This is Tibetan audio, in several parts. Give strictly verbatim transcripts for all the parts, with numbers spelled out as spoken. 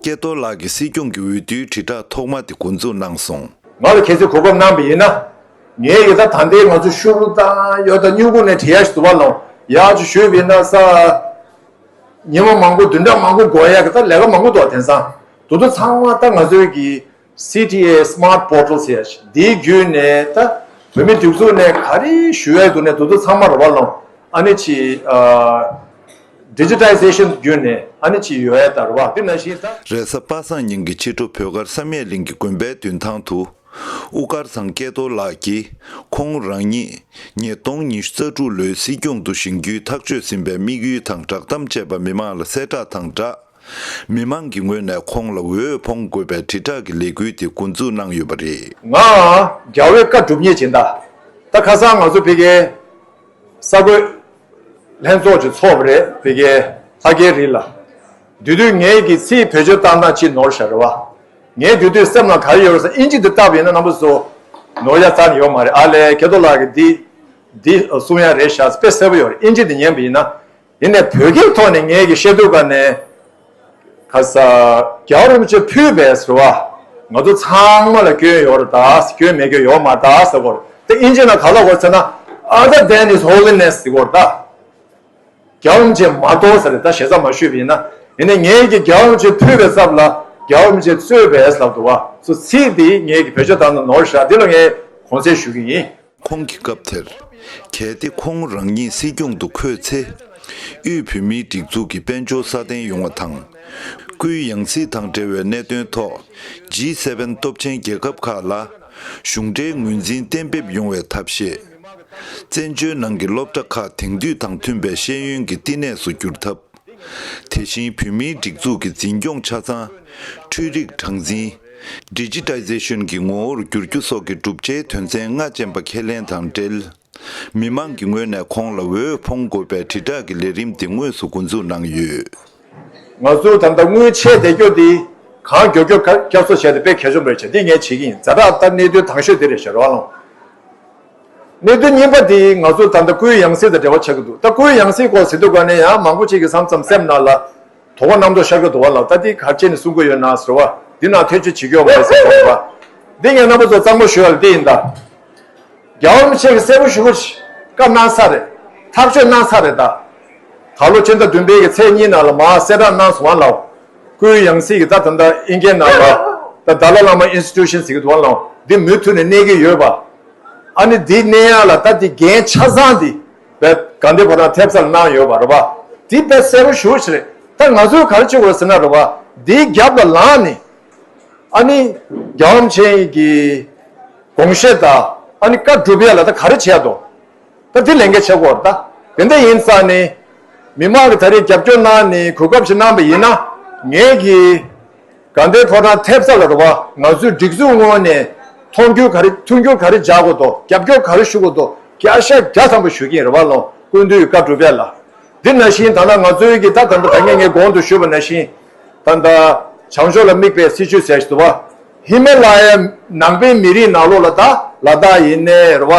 སྐལ་རྡོར་ལགས་ཀྱིས་སྲིད་སྐྱོང་གི་འོས་བསྡུའི་དྲིལ་བསྒྲགས་ཐོག་མ་དེ་འགོ་འཛུགས་གནང་སོང་། ང་ལ་གལ་སྲིད་གོ་སྐབས་གནང་བ་ཡིན་ན། ངས་ཡི་ད་ད་ལྟའི་ང་ཚོ་ཤུགས་རུ་དང་ཡོད་ད་སྨྱུ་གུ་ནས་བྲིས་ཡ་ཞིག་འདུག་བ་ལོང་ཡག་ཅིག་ཞུས་པ་ཡིན་ན་ས། ཉི་མ་མང་པོ་བདུན་ཕྲག་མང་པོ་འགོར་ཡ་གི་ད་ལས་ཀ་མང་པོ་འདུག་དེང་སང་དུ་དུ་ཚང་མ་ད་ང་ཚོའི་གི་སི་ཊི་ཨེ་སི་མཱར་ཊི་པོར་ཊལ་ཟེར་ཡ་ཞིག་འདིའི་བརྒྱུད་ནས་ད་བོད་མི་སྒྲིག་འཛུགས་ནས་ག་རེ་ཞུ་ཡ་འདུག་ནས་དུ་དུ་ཚང་མ་རུ་བ་ལོང་ཨ་ནི་ཅི་ཌི་ཇི་ཊའི་ཟེ་ཤན་བརྒྱུད་ནས་ཨ་ནི་ཅི་ཡོད་ཡ་ད་རུ་བ་དེ་ནང་བཞིན་ད། རེས་གཟའ་པ་སངས་ཉིན་གྱི་ཕྱི་དྲོ་བོད་མཁར་བསམ་ཡས་གླིང་གི་དགོན་པའི་མདུན་ཐང་དུ། དབུ་དཀར་ཚང་སྐལ་རྡོར་ལགས་ཀྱིས་ཁོང་རང་ཉིད་ཉིས་སྟོང་ཉི་ཤུ་རྩ་དྲུག་ལོའི་སྲིད་སྐྱོང་དུ་བཞེངས་རྒྱུའི་ཐག་གཅོད་ཟིན་པའི་དམིགས་ཡུལ་དང་བསྒྲགས་གཏམ་བཅས་པ་མི་མང་ལ་གསལ་བསྒྲགས་དང་སྦྲགས། མི་མང་གི་ངོས་ནས་ཁོང་ལ་འོས་འཕོང་དགོས་པའི་དྲིལ་བསྒྲགས་ཀྱི་ལས་འགུལ་དེ་འགོ་འཛུགས་གནང་ཡོད་པ་རེད། ང་རྒྱལ་བའི་བཀའ་སྒྲུབ་མཁན་ཅིག་ཡིན་ད། ད་ཁ་སང་ང་ཚོ་ཕ་གིའི་ས་བགོས་ལྷན་ཚོགས་ཅིག་ཚོགས་པ་རེད་ཕ་གིའི་ལྷ་སྐལ་རི་ལ། དེ་དུས་ངས་ཀྱི་ཚིག་བེད་སྤྱོད་བཏང་སྟངས་ཅིག་ནོར་བཞག་རེད་བ། ངས་དེ་དུས་སེམས་ལ་ག་རེ་ཡོད་རེད་ཟེར་ཨིན་ཇི་འདི་བལྟས་པ་ཡིན་ན་རྣམ་པ་ཚོ་ནོར་ཡ་རྩ་ནས་ཡོད་མ་རེད་ཨ་ལས་སྐལ་རྡོར་ལགས་ཀྱིས་འདི་འདི་གསུང་ཡ་རེད་ཤག་དཔེ་གསལ་པོ་ཡོད་རེད་ཨིན་ཇི་འདི་ཉན་པ་ཡིན་ན། ཡིན་ནའི་བོད་སྐད་ཐོག་ནས་ངས་ཀྱི་བཤད་དུས་ག་ནས། ཁ་ས། རྒྱལ་བ་རིན་པོ་ཆེ་ཕུལ་བས་ཟེར་བ། ང་ཚོ་ཚང་མ་ལ་སྐྱོན་ཡོད་རེད་ད། སྐྱོན་མེད་མཁན་ཡོད་མ་རེད་ད་ཟེར་གོ་རེད། དེ་ཨིན་ཇི་ན་ག་ལ་གོ་རེད་ཟེར་ན། Other than His Holiness ཟེར་གོ་རེད་ད། རྒྱལ་བ་རིན་པོ་ཆེ་མ་གཏོགས་ཟེར་རེད་ད་ཞེ་ས་མ་ཞུས་པ་ཡིན་ན། ཡིན་ནའི་ངས་ཀྱི་རྒྱལ་བ་རིན་པོ་ཆེ་ཕུལ་བའི་ཚབ་ལ་རྒྱལ་བ་རིན་པོ་ཆེ་གཙོས་པས་ལབ་འདུག་བ། སོ་ཚིག་དེ་ངས་ཀྱི་བེད་སྤྱོད་བཏང་ན་ནོར་ཤག་འདི་ལ་ངས་དགོངས་སེལ་ཞུ་གི་ཡིན། ཁོང་གིས་སྐབས་དེར། གལ་ཏེ་ཁོང་རང་ཉིད་སྲིད་སྐྱོང་དུ་འཁོད་ཚེ། དབུས་བོད་མིའི་སྒྲིག་འཛུགས་ཀྱི་དཔལ་འབྱོར་སྲ་བརྟན་ཡོང་བ་དང་། སྐུའི་ཡང་སྲིད་དང་འབྲེལ་བའི་གནད་དོན་ཐོག་ཇི་སེ་བེན་སྟོབས་ཆེན་རྒྱལ་ཁབ་ཁག་ལ། གཞུང་འབྲེལ་ངོས་འཛིན་གཏན་འབེབས་ཡོང་བའི་ཐབས་ཤེས། བཙན་བྱོལ་ནང་གི་སློབ་གྲྭ་ཁག་དེང་དུས་དང་མཐུན་པའི་ཤེས་ཡོན་གྱི་བསྟི་གནས་སུ་འགྱུར་ཐབས། དེ་བཞིན་བོད་མིའི་སྒྲིག་འཛུགས་ཀྱི་འཛིན་སྐྱོང་ཆ་ཚང་། འཕྲུལ་རིག་གྲངས་འཛིན། Digitization གྱི་ངོ་བོར་བསྒྱུར་རྒྱུ་སོགས་ཀྱི་གྲུབ་ཆའི་དོན་ཚན་ལྔ་ཅན་པ་ཁས་ལེན་དང་འབྲེལ། མི་མང་གི་ངོས་ནས་ཁོང་ལ་འོས་འཕོང་དགོས་པའི་དྲིལ་བསྒྲགས་ཀྱི་ལས་རིམ་དེ་དངོས་སུ་འགོ་འཛུགས་གནང་ཡོད། ང་ཚོ་ད་ལྟ་དངུལ་ཆད་བསྡད་རྒྱུ་དེ་གང་མགྱོགས་མགྱོགས་བསྐྱར་གསོ་བྱས་ཏེ་དཔེ་གལ་ཆེན་པོ་རེད་བྱས་འདི་ངས་བྱེད་ཀྱི་ཡིན། ཛ་དྲག་ད་གནད་དོན་དང་ཤོས་དེ་རེད་ཤག་རོ་ཨ་ལོང་། གནད་དོན་གཉིས་པ་དེ་ང་ཚོ་ད་ལྟ་སྐུའི་ཡང་སྲིད་དང་འབྲེལ་བ་ཆགས་ཀྱི་འདུག་ད་སྐུའི་ཡང་སྲིད་སྐོར་ཟེར་དུས་ག་ནས་ཡང་མང་པོ་ཅིག་གི་མཚམས་མཚམས་སེམས་ནང་ལ་དོགས་པ་རྣམ་རྟོག་ཤར་གྱི་འདུག་བ་ལ་ད་དེ་ག་རེ་བྱས་ནས་གསུང་གི་ཡོད་ན་ཟེར་བ་འདི་ནང་ཐེ་བྱུས་བྱེད་ཀྱི་ཡོད་མ་རེད་ཟེར་གྱི་ཡོད་པ། འདི་ངས་རྣམ་པ་ཚོ་གཙང་མ་ཞུ་ཡ་ལ་འདི་ཡིན་ད། རྒྱལ་བ་རིན་པོ་ཆེ་གིས་གསལ་པོ་ཞུ་བ་བཀའ་གནང་ས་རེད། ཐག་གཅོད་གནང་ས་རེད་ད། ད་ལོ་ཕྱི་ཟླ་བདུན་པའི་གི་ཚེས་གཉིས་ནང་ལ་མར་གསལ་བསྒྲགས་གནང་སོང་བ་ལ། སྐུའི་ཡང་སྲིད་ཀྱི་ད་ད་ལྟ་ཨིན་སྐད་ནང་ལ་ད་Dalai Lama Institution ཟེར་གྱི་འདུག་བ་ལ་འདི་མུ་མཐུད་ནས་གནས་ཀྱི་ཡོད་པ། ཨ་ནི་འདི་གནས་ཡ་ལ་ད་འདི་འགན་ཆ་ཚང་འདི་བས་དགའ་ལྡན་ཕོ་བྲང་ཐེབས་རྩ་ལ་གནང་ཡོད་པ་རེད་པ། འདི་དཔེ་གསལ་པོ་ཞེ་པོ་ཅིག་རེད། ད་ང་ཚོས་ག་རེ་བྱེད་དགོས་ཟེར་ན་རེད་པ། འདིའི་རྒྱབ་ལ་ལངས་ནས། ཨ་ནི་རྒྱལ་བ་རིན་པོ་ཆེ་གི་དགོངས་བཞེད་དང་ཨ་ནི་བཀའ་སྒྲུབ་ཡ་ལ་ད་ག་རེ་བྱས་འདུག་ད་དེ་ལས་འགན་ཆེ་བོ་རེད་ད། དེ་འདྲ་ཡིན་ཙང་ནི་མི་མང་གི་ད་རེས་རྒྱབ་སྐྱོར་གནང་ནས་གོ་སྐབས་ཤིག་གནང་པ་ཡིན་ན་ངས་ཀྱི་དགའ་ལྡན་ཕོ་བྲང་ཐེབས་རྩ་ལ་རེད་པ། ང་ཚོའི་སྒྲིག་འཛུགས་ངོས་ནས་མཐོང་རྒྱུ་ག་རེ་མཐུན་རྒྱུ་ག་རེ་རྒྱག་དགོས་འདུག་རྒྱབ་སྐྱོར་ག་རེ་ཞུ་དགོས་འདུག་བརྒྱ་ཆ་བརྒྱ་ཐམ་པ་ཞུ་གི་ཡིན་རེད་པ་ལོ། སྐུ་མདུན་གྱི་བཀའ་སྒྲུབ་ཡ་ལ། འདི་ནང་བཞིན་ད་ལྟ་ང་ཚོའི་གི་ད་ད་ལྟ་ད་ངས་ངས་གོང་དུ་ཞུས་པ་ནང་བཞིན། ད་ལྟ་བྱང་ཕྱོགས་ལ་དམིགས་པའི་སྲིད་བྱུས་ཟེར་ཞིག་འདུག་བ། ཧི་མ་ལ་ཡའི་ནང་པའི་མི་རིགས་ནང་ལོགས་ལ་ད་ལ་དྭགས་ཡིན་ནའི་རེད་བ།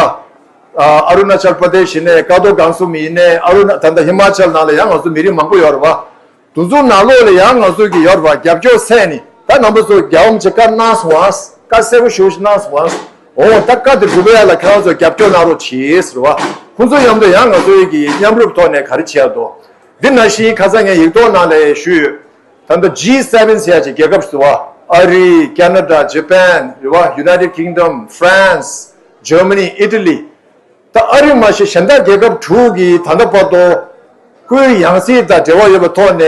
ཨ་རུ་ན་ཅལ་པྲ་དེ་ཤི་ཡིན་ནའི་ཀ་རྡོར་སྒང་གསུམ་ཡིན་ནའི་ཨ་རུ་ན་ད་ལྟ་ཧི་མ་ཅལ་ནང་ལ་ཡང་ང་ཚོ་མི་རིགས་མང་པོ་ཡོད་རེད་བ། དེ་ཚོ་ནང་ལོགས་ལ་ཡང་ང་ཚོ་གི་ཡོད་རེད་བ་རྒྱབ་སྐྱོར་སེ་ནི་ད་རྣམ་པ་ཚོ་རྒྱལ་བ་རིན་པོ་ཆེ་བཀའ་གནང་སོང་བ། བཀའ་གསལ་པོ་ཞེ་པོ་ཞིག་གནང་སོང་བ། འོ་ད་བཀའ་དེ་སྒྲུབ་ཡ་ལ་ཁྱེད་རང་ཚོ་རྒྱབ་སྐྱོར་གནང་རོགས་གྱིས་ཟེར་བ། ཁོང་ཚོ་མཉམ་དུ་ཡང་ང་ཚོའི་གི་མཉམ་རུབ་ཐོག་ནས་ག་རེ་བྱས་འདུག་འདི་ནང་བཞིན་ཁ་སང་ངས་ཡིག་ཐོག་ནང་ལ་ཞུས་ཡོད། ད་ལྟ་ཇི་སེ་བེན་ཟེར་ཡ་ཅིག་རྒྱལ་ཁབ་ཟེར་བ། ཨ་རི། ཁེ་ན་ཌ། ཇ་པན། རེད་བ། United Kingdom། France། Germany། Italy། ད་ཨ་རི་མ་གཞི་གཞན་དག་རྒྱལ་ཁབ་དྲུག་གིས་ད་ལྟ་བར་དུ་སྐུའི་ཡང་སྲིད་དང་འབྲེལ་བ་ཡོད་པའི་ཐོག་ནས་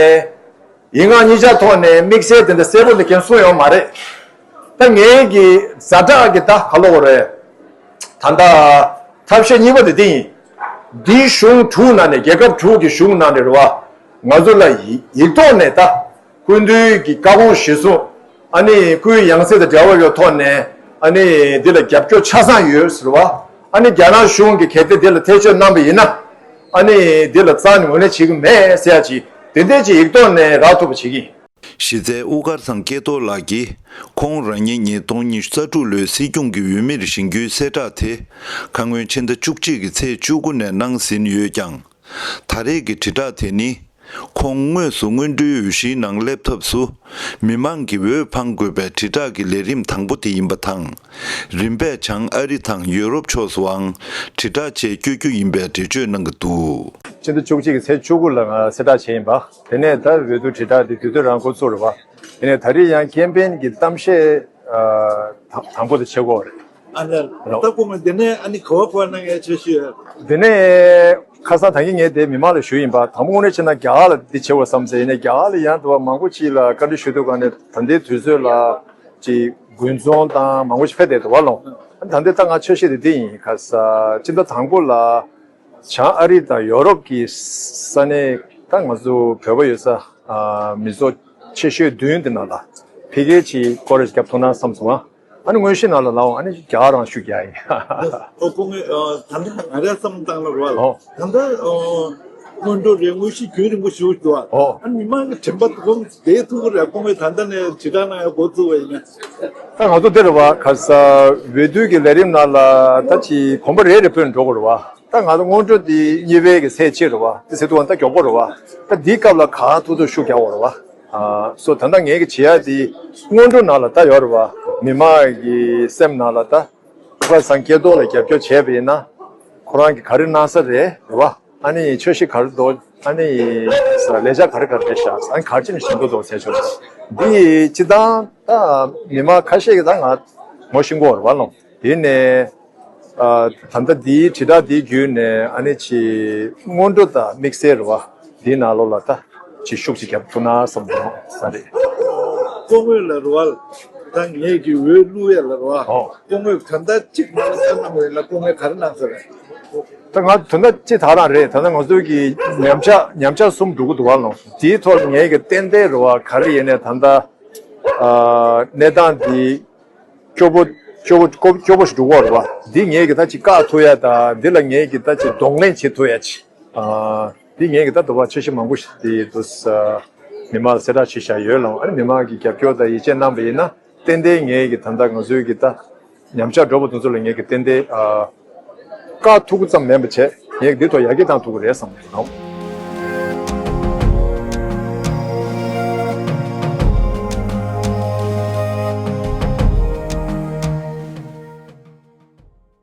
ཡིག་ངག་གཉིས་ཆ་ཐོག་ནས་དམིགས་བསལ་དེ་འདྲ་གསལ་པོ་ལ་འགན་སྲུང་ཡོད་མ་རེད། ད་ངའི་གི་ཛ་དྲག་གི་ད་ག་ལོ་གོ་རེད། ད་ལྟ་ཐབས་ཤེས་གཉིས་པ་དེ་འདི་ཡིན། འདིའི་གཞུང་དྲུག་ནང་ནས་རྒྱལ་ཁབ་དྲུག་གི་གཞུང་ནང་ནས་རེད་བ། ང་ཚོ་ལ་ཡིག་ཡིག་ཐོག་ནས་ད་སྐུ་མདུན་གྱི་བཀའ་དགོངས་གཞིར་བཟུང་ཨ་ནི་སྐུའི་ཡང་སྲིད་དང་འབྲེལ་བ་ཡོད་ཐོག་ནས་ཨ་ནི་འདི་ལ་རྒྱབ་སྐྱོར་ཆ་ཚང་ཡོད་ཟེར་བ། ཨ་ནི་རྒྱ་ནག་གཞུང་གིས་གལ་ཏེ་འདི་ལ་ཐེ་བྱུས་གནང་པ་ཡིན་ན་ཨ་ནི་འདི་ལ་རྩ་ནས་ངོས་ལེན་བྱེད་ཀྱི་མེད་ཟེར་ཡ་ཅིག་དེ་འདྲས་ཅིག་ཡིག་ཐོག་ནས་རག་ཐུབ་པ་བྱེད་ཀྱི་ཡིན། གཞི་རྩའི་དབུ་དཀར་ཚང་སྐལ་རྡོར་ལགས་ཀྱིས་ཁོང་རང་ཉིད་ཉིས་སྟོང་ཉི་ཤུ་རྩ་དྲུག་ལོའི་སྲིད་སྐྱོང་གི་འོས་མིར་བཞེངས་རྒྱུའི་གསལ་བསྒྲགས་དེ་ཁ་སྔོན་ཕྱི་ཟླ་བཅུ་གཅིག་གི་ཚེས་བཅུ་དགུ་ནས་གནང་ཟིན་ཡོད་ཀྱང་། ད་རེས་ཀྱི་དྲིལ་བསྒྲགས་དེ་ནི་ ཁོང་དངོས་སུ་སྔོན་འགྲོའི་འོས་གཞིའི་ནང་སླེབས་ཐབས་སུ། མི་མང་གིས་འོས་འཕང་དགོས་པའི་དྲིལ་བསྒྲགས་ཀྱི་ལས་རིམ་དང་པོ་དེ་ཡིན་པ་དང་། རིམ་པས་བྱང་ཨ་རི་དང་ཡོ་རོབ་ཕྱོགས་སུའང་དྲིལ་བསྒྲགས་ཆེད་བསྐྱོད་རྒྱུ་ཡིན་པའི་འགྲེལ་བརྗོད་གནང་གི་འདུག། ཕྱི་ཟླ་བཅུ་གཅིག་གི་ཚེས་བཅུ་དགུ་ལ་ང་གསལ་བསྒྲགས་བྱས་ཡིན་པ། དེ་ནས་ད་འོས་བསྡུ་དྲིལ་བསྒྲགས་དེ་དུས་ཚོད་རང་འགོ་ཚུགས་རེད་བ། དེ་ནས་ད་རེས་ཡང་ཀེམ་པེན་གྱི་གཏམ་བཤད་ཨ། དང་དང་པོ་དེ་བྱེད་དགོས་རེད། ཨ་ལས། རོ། ད་སྐུ་ངོ་འདི་ནས་ཨ་ནི་ག་བ་ག་བ་གནང་ཡས་འཆར་གཞི་ཡོད། འདི་ནས་ཁ་སང་ད་གིན་ངས་དེ་མི་མང་ལ་ཞུས་ཡིན་པ། དང་པོ་དངོས་གནས་བྱས་ན་རྒྱ་གར་ལ་འདི་བྱེད་དགོས་བསམ་ཟེར། ཡིན་ནའི་རྒྱ་གར་ལ་ཡང་དུ་བ་མང་པོ་ཅིག་ལ་བཀའ་འདྲི་ཞུ་དུས་ག་ནས་ད་ལྟའི་དུས་ཚོད་ལ་ཅིག་དགུན་ཚོང་དང་མང་པོ་ཞིག་ཕེབས་བསྡད་འདུག་བ་ལོང་། ཨ་ནི་ད་ལྟའི་ད་ང་འཆར་གཞི་དེ་འདི་ཡིན། ཁ་ས་སྤྱི་ཟླ་དང་པོ་ལ་བྱང་ཨ་རི་དང་ཡོ་རོབ་ཀྱི་ས་གནས། ད་ང་ཚོ་བོད་པ་ཡོད་ས་ཨ། མི་ཚོགས་ཆེ་ཤོས་བདུན་དེ་ནང་ལ་ཕ་གིར་ཅིག་སྐོར་ར་ཞིག་རྒྱབ་ཐུབ་ན་བསམ་སོང་ཨ། ཨ་ནི་དངོས་གཞི་ནང་ལ་ལའང་ཨ་ནི་རྒྱ་གར་རང་ཤུགས་རྒྱག་ཡིན། ཨོ་སྐུ་ངོ་ཨ། ད་ལྟ་ང་རའི་བསམ་བློ་བཏང་ན་རོ་ཨ། ཨོ། ད་ལྟ་ཨ། སྔོན་འགྲོ་རེད། དངོས་གཞི་རྒྱུན་རིང་པོ་ཞིག་འདུག་ཨ། ཨོ། ཨ་ནི་མི་མང་གི་དྲན་པ་གོམས་བསྡད་ཐུབ་ཀྱི་རེད། སྐུ་ངོ་ད་ལྟ་ནས་དྲིལ་བསྒྲགས་གནང་ཡ་འགོ་བཙུགས་པ་ཡིན་ན། ད་ང་ཚོ་འདི་རེད་བ། ཁ་ས་འོས་བསྡུ་གི་ལས་རིམ་ནང་ལ་ད་ཅིག་གོམ་པ་རེ་རེ་སྤོས་ནས་འགྲོ་དགོས་རེད་བ། ད་ང་ཚོ་སྔོན་འགྲོ་འདི་གཉིས་པའི་གི་ཚེས་གཅིག་རེད་བ། དེ་ཟེར་དུས་ད་མགྱོགས་པོ་རེད་བ། ད་འདིའི་སྐབས་ལ་གང་ཐུབ་ཐུབ་ཤུགས་རྒྱག་དགོས་རེད་བ། ཨ། སོ་ད་ལྟ་ངས་གི་བྱེད་ཡ་འདི་སྔོན་འགྲོ་ནང་ལ་ད་ཡོད་རེད་བ། མི་མང་གི་སེམས་ནང་ལ་ད་ཁ་སང་སྐྱེ་ཐོག་ལ་རྒྱབ་སྐྱོར་བྱས་པ་ཡིན་ན་ཁོ་རང་གི་ག་རེ་གནང་ས་རེད་རེད་བ། ཨ་ནི་འཆར་གཞི་ག་རེ་འདུག་ཨ་ནི་ལས་འཆར་ག་རེ་ག་རེ་རེད་ཤག་ཨ་ནི་ག་རེ་བྱས་ནས་ཞིག་འགྲོ་འདུག་ཟེར་ཆོག་འདི་སྤྱི་བཏང་ད་མི་མང་ཁ་ཤས་ཀྱིས་ད་ང་ངོ་ཤེས་ཀྱི་ཡོད་རེད་བ་ལོ། དེ་ནས། ཨ། ད་ལྟ་འདིའི་དྲིལ་བསྒྲགས་འདིའི་བརྒྱུད་ནས་ཨ་ནི་ཅིག་སྔོན་འགྲོ་དང་དམིགས་བསལ་རེད་བ། འདིའི་ནང་ལོགས་ལ་ད་ཅིག་ཤུགས་ཅིག་རྒྱབ་ཐུབ་ན་བསམ་གྱི་ཡོད་ས་རེད། སྐུ་ངོ་ལ་རེད་བ། ད་ངས་ཀྱི་འོས་བླུག་ཡ་ལ་རེད་བ། ཨོ། སྐུ་ངོས་དོན་དག་གཅིག་མ་ལ་སེམས་ནང་བས་ལ་སྐུ་ངོས་ག་རེ་གནང་ས་རེད། ད་ང་དོན་དག་གཅིག་ད་རང་རེད། ད་ལྟ་ང་ཚོའི་གི་ཉམས་ཆག་ཉམས་ཆག་གསུམ་འགྲོ་གི་འདུག་བ་ལོ། དེའི་ཐོག་ལ་ངས་གི་ཏན་ཏན་རེད་བ། ག་རེ་ཡིན་ནའི་ད་ལྟ་ཨ། གནས་སྟངས་འདི་སྐྱོ་པོ་སྐྱོ་པོ་སྐྱོ་པོ་ཞིག་འགྲོ་གི་ཡོད་རེད་བ། འདི་ངས་གི་ད་ཅིག་བཀག་ཐུབ་ཡ་དང་འདི་ལ་ངས་གི་ད་ཅིག་གདོང་ལེན་བྱེད་ཐུབ་ཡ་ཅིག་ཨ། འདི་ངས་གི་ད་དུ་བ་འཆར་གཞི་མང་པོ་ཞིག་འདི་དུ་ས་མི་མང་ལ་གསལ་བསྒྲགས་བྱེད་བཞག་ཡོད་ལ། ཨ་ནི་མི་མང་གི་རྒྱབ་སྐྱོར་དང་ཡིད་ཆེས་གནང་པ་ཡིན་ན་ཏན་ཏན་ངས་གི་ད་ལྟ་ང་ཚོའི་གི་ད་ཉམས་ཆག་འགྲོ་བ་དེ་ཚོ་ལ་ངས་གི་ཏན་ཏན་ཨ། བཀག་ཐུབ་ཀྱི་ཙམ་མིན་པ་བྱས་ངས་གི་འདི་ཐོག་ཡར་རྒྱས་བཏང་ཐུབ་ཀྱི་རེད་བསམ་གྱི་འདུག